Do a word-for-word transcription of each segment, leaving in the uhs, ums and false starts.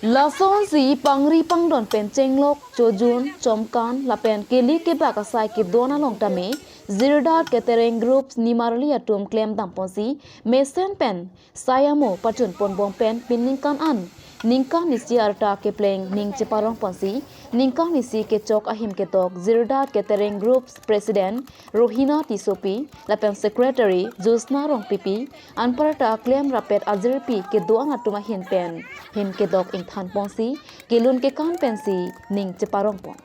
Lasonsi pangri pangdon pen chenglok, chojun, chomkan lapen kele kebak asai kedo-an along tame Jirdat Catering Group nimarli atum klemdam ponsi mesen pen sai amo pachun ponbom pen pini ningkan an ningkan isi arta kepleng ning cheparong ponsi ningkan isi kechok ahim ketok Jirdat Catering Group President Rohina Tissopi lapen Secretary Jyotsna Rongpipi anparta klem rapet ajirpi kedo-an atum ahin pen him kedok ingthan ponsi kelun kekan pensi ning cheparong pon.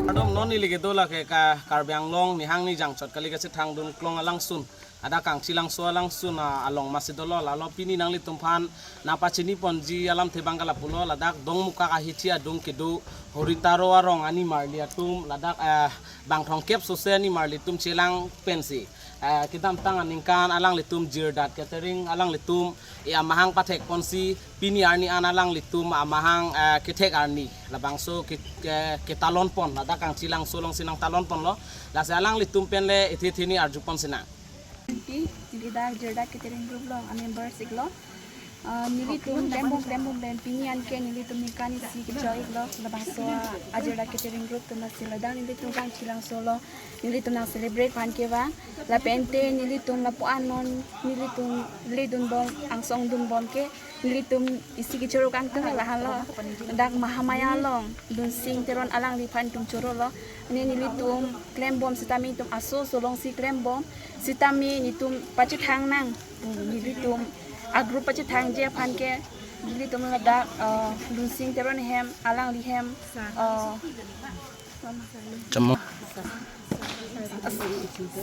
Kardom, non neli kedo lake ka Karbi Anglong nihang nijang chot kali kachethangdun klong alangsun, ada Kangchilangso alangsun, ah, along masi dolo, lalo pini nanglitumphan nangpachini ponji alamthe abang ke lapulo, ladak Dongmukak ahithi adung kedo Horitaro arong animarli atum, ladak, eh, bang thomkep sose animarli atum chelang pensi, eh, kedamtang aningkan alanglitum Jirdat Catering alanglitum e amahang pathek ponsi pini arni an alanglitum amahang, eh, kethek arni labangso ke, ke, ketalon pon, ladak Kangchilangso alongsi nangtalon ponlo. Lasi alanglitum pen le ethe theni arju ponsi nang. Pi, neli dak Jirdat Catering Group along a-member si iklo. Ah, nelitum klembom klembom pen pini anke nelitum ningkan isi kechok iklo. Labangso a-Jirdat Catering Group atum lasi ladak nelitum Kangchilangso along nelitum nang celebrate aphan kevang. Lapen te nelitum lapu-an non nelitum ledunbom, angsong dunbom ke nelitum isi kechoro kangtung lahenlo. Dak Mahamaya along Lunsing Teron alangliphan itum chorolo. Ne nelitum klembom sitame itum aso aso alongsi klembom sitame nelitum pachethang nang. Nelitum a-group pachethangji aphan ke nelitum ladak, eh, Lunsing Teron hem, alangli hem, eh, Chomong.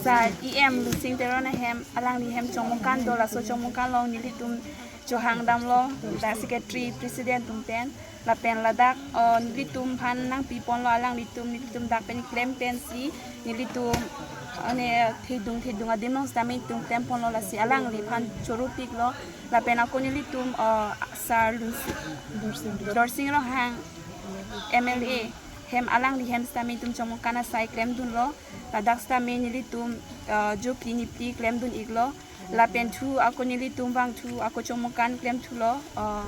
Sir E M Lunsing Teron ahem, alangli hem Chomongkan do, laso Chomongkan along nelitum chohang damlo, dak secretary president atum pen, lapen ladak, eh, nelitum aphan nangpi ponlo alanglitum, nelitum dak pen klem pensi, nelitum, eh, ne thedung thedung adim along sitame itum klem ponlo, lasi alangliphan choro piklo, lapen ako nelitum, eh, Sir Lunsing, Dorsing Ronghang M L A hem alangli hem sitame itum Chomongkan asai klemdunlo. Ladak sitame nelitum, eh, jokri nipri klemdun iklo. Lapen thu ako nelitum vangthu ako Chomongkan klemthulo. Eh,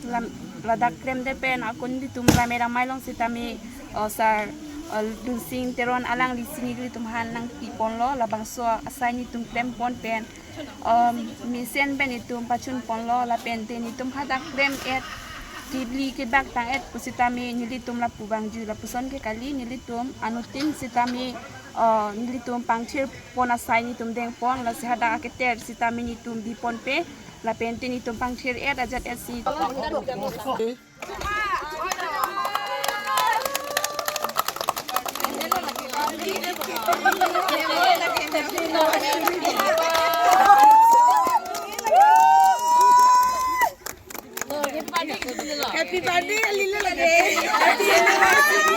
lam, ladak klemdet pen ako nelitum Lammet Amei along sitame, eh, Sir, eh, Lunsing Teron alanglisi nelitum aphan nangpi ponlo. Labangso asai nelitum klem pon pen, um, mesen pen itum pachun ponlo, lapen te nelitum hadak klem-et, kele kebak tang-et pusitame nelitum lapu vangji lapuson ke kali, nelitum anuttin sitame, uh, nelitum pangthir pon asai nelitum deng pon, lasi hadak aketer sitame nelitum bi ponpe, lapen te nelitum pangthir-et ajat-et si. Happy birthday, Alila lage. Happy anniversary.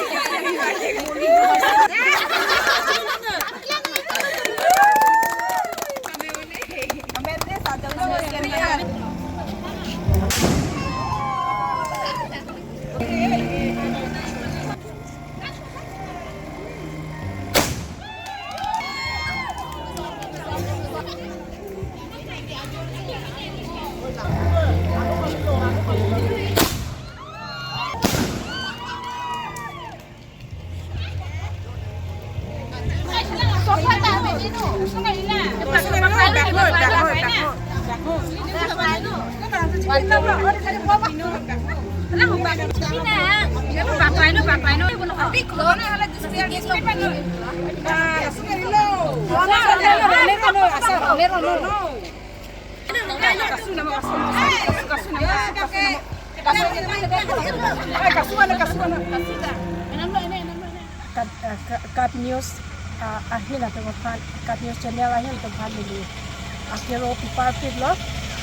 Kat, eh, Ka-, Kat News, ah, ahin atum aphan, Kat News channel ahin atum aphan neli akero pipar pitlo.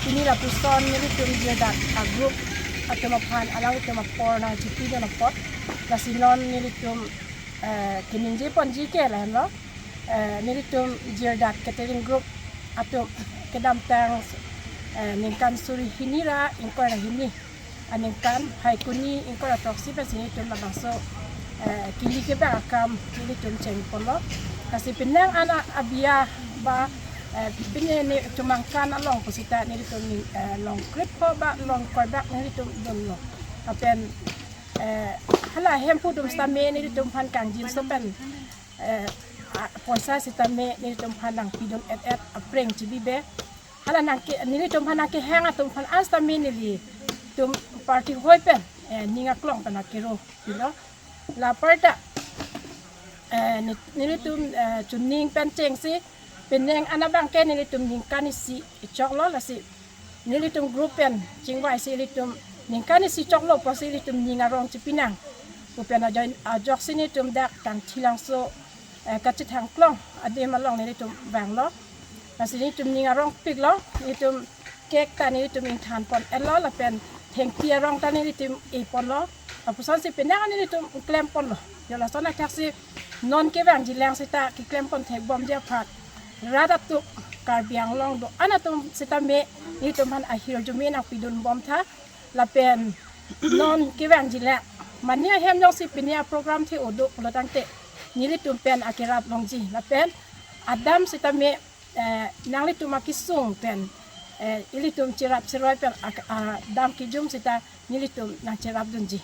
Pini lapuson nelitum Jirdat a-group atum aphan alanglitum apor nangchipidun apot. Lasi non nelitum, eh, keningje ponji ke lahenlo. Eh, nelitum Jirdat Catering Group atum kedamtang, eh, ningkan suri hini ra ingkoi ra hini aningkan, Phaikuni ingkoi ra throksi pensi nelitum labangso, eh, kili kebang akam nelitum chengponlo. Lasi penang ana abiya ba, eh, pine ne chumangkan along pusita nelitum ning, eh, long krip ho ba long koibak nelitum dunlo. Lapen, eh, hala hemphu atum sitame nelitum aphan kangjinso pen, eh, a, poisa sitame nelitum aphan nangpidun et et apreng chibibe. Hala nangke, nelitum aphan nangkehang atum aphan an sitame nelitum party hoi pen, eh, ning aklong pen akero pilo. La aparta, eh, ne-, nelitum, eh, chuning pen chengsi penang ana abangke nelitum ningkan isi choklo, lasi nelitum group pen chingvaisi ilitum ningkan isi choklo pusi ilitum ning arong chipinang pu pen ajoin ajoksi nelitum dak Kangthilangso, eh, kachethangklong adim along nelitum vanglo. Lasi nelitum ning arongpiklo, nelitum cake ta nelitum ingthanpon-etlo lapen thengpi arong ta nelitum eponlo. Lapusonsi penang nelitum klemponlo. Jo lason athaksi non kevangjilang sita keklempon thekbomji aphan rat atum, Karbi Anglong do-an atum sitame nelitum aphan ahirjume nangpidunbomtha. Lapen non kevangjilang mane ahem jongsi pine aprogram the-o do pulotangte nelitum pen akerap longji. Lapen adam sitame, eh, nanglitum akesung pen, eh, ilitum cherap cheroi pen ak-, adam kejum sita nelitum nangcherapdunji.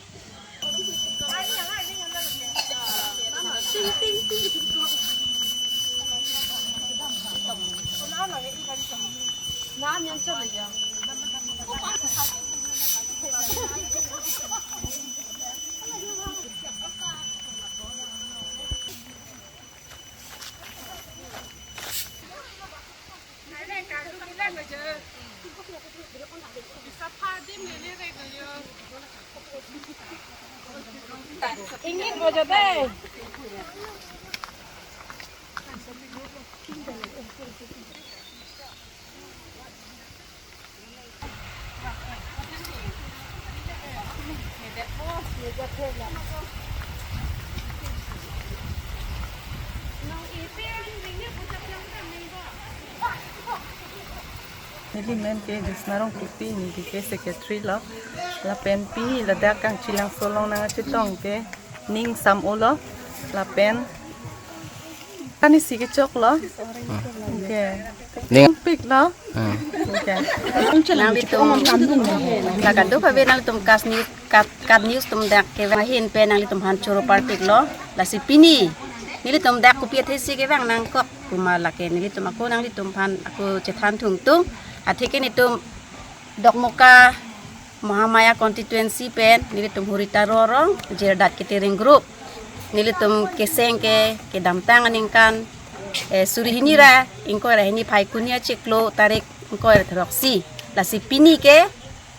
Ingin bojo deh. Neli men ke Jisna Rongpipi, neli ke secretary lo. Lapen pini ladak Kangthilangso along nangchetong ke ning sam-o lo. Lapen kani si kechoklo. Oke. Ning. Pik lo. Hmm. Oke. Nanglitum, la kadokave nanglitum KAT News, KAT, KAT News atum dak kevang ahin pen nanglitum aphan choro parpiklo. Lasi pini nelitum dak kopi athe si kevang nangkok pu ma lake nelitum ako nanglitum aphan ako chethan thungtung. Atheke nelitum Dokmoka Mahamaya constituency pen nelitum Horita Ro arong, Jirdat Catering Group, nelitum keseng ke kedamtang aningkan, eh, suri hini ra ingkoi ra hini Phaikuni achiklo tarik ingkoi ra throksi. Lasi pini ke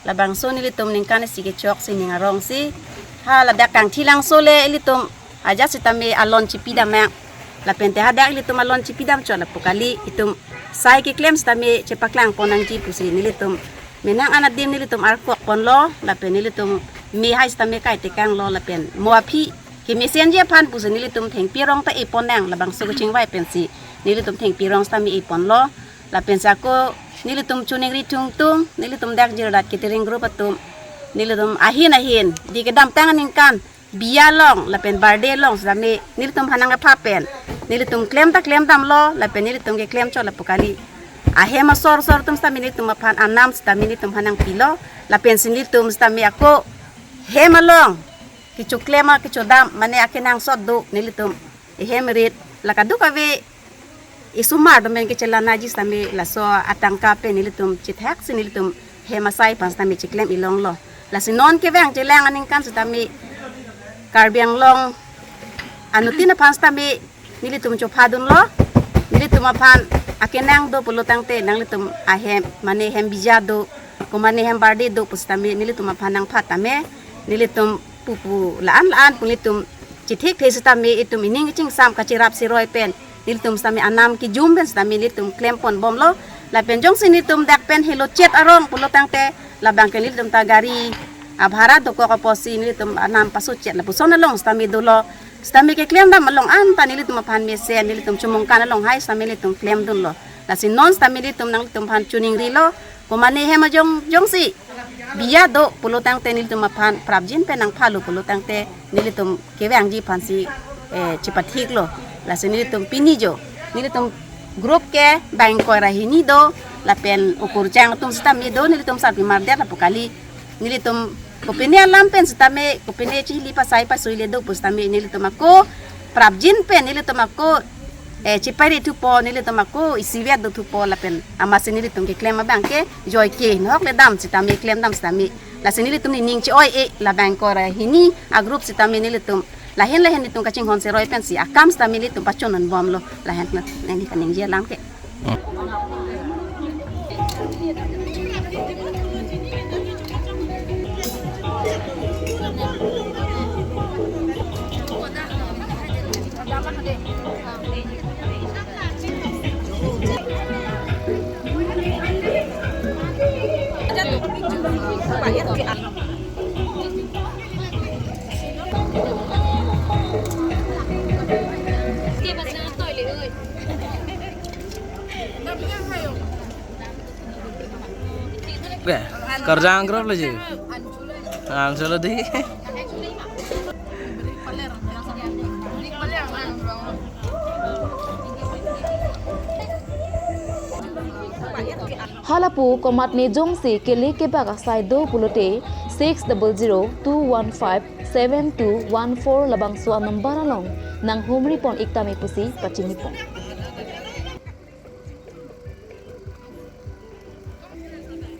labangso nelitum ningkan isi kechok si ning arongsi ha ladak Kangthilangso le ilitum ajat sitame alon chipidam nang. Lapen te hadak ilitum alon chipidam chot lapu kali, itum sai keklem sitame chepaklangpon nangji pusi nelitum menang an adim nelitum arkokponlo, lapen nelitum me hai sitame kaitekanglo, lapen mo aphi kemesenji aphan pusi nelitum thengpi arong ta epon nang, labangso kachingvai pensi nelitum thengpi arong sitame eponlo. Lapen sako nelitum choningri thungtung, nelitum dak Jirdat Catering Group atum, nelitum ahin ahin di kedamtang aningkan biya along lapen birthday along sitame nelitum aphan nangkepha pen nelitum klem ta klemdamlo, lapen nelitum keklem chot lapu kali. Ahem asor sor atum sitame nelitum aphan anam sitame nelitum aphan nangpilo, lapensi nelitum sitame ako hem along kechoklem a kechodam mane akenangsot do, nelitum ehem rit la kadokave isomar atum pen kechelanaji sitame laso atangka pen nelitum chethak si nelitum hem asai aphan sitame cheklem ilonglo. Lasi non kevangjilang aningkan sitame Karbi Anglong anuttin aphan sitame nelitum chophadunlo. Nelitum aphan akenang do pulotangte nanglitum ahem mane hem bija do, ko mane hem birthday do pusitame nelitum aphan nangpha tame, nelitum pupu la-an la-an pu nelitum chithik the sitame itum ining chingsam kacherap cheroi pen nelitum sitame anam kejum pen sitame nelitum klemponbomlo. Lapen jongsi nelitum dak pen Helochet arong pulotangte labang ke nelitum ta gari abhara dokok apotsi nelitum anam pasochet lapuson along sitame dolo. Sitame keklem dam along anta nelitum aphan mesen, nelitum chomong kan along hai sitame nelitum klemdunlo. Lasi non sitame nelitum nanglitum aphan choningrilo, komane hem ajong jongsi biya do pulo tangte nelitum aphan prapjin pen nangphalo pulo tangte nelitum kevangji aphansi, eh, chepathiklo. Lasi nelitum pini jo, nelitum group ke bang ingkoi ra hini do, lapen okur chang atum sitame do, nelitum sarpi mardet lapu kali. Nelitum kopine alam pen sitame, kopine chihili pasai pasui le do pu sitame nelitum ako prapjin pen nelitum ako, eh, chepari thupo, nelitum ako isivet do thupo lapen amatsi nelitum keklem abang ke joike nokle dam sitame, klem dam sitame. Lasi nelitum nening che-oi-e, la bang ingkoi ra hini a group sitame nelitum lahin lahin nelitum kachinghon seroi pensi akam sitame nelitum pachonun bomlo, lahin na neli kaningje alam ke. Oke, kerja angkrop lagi. Ang solo di. Halapu komatne jongsi kele kebak asai do pulote six double zero two one five seven two one four labangso a-number along nanghumri pon ik tame pusi pachini pon.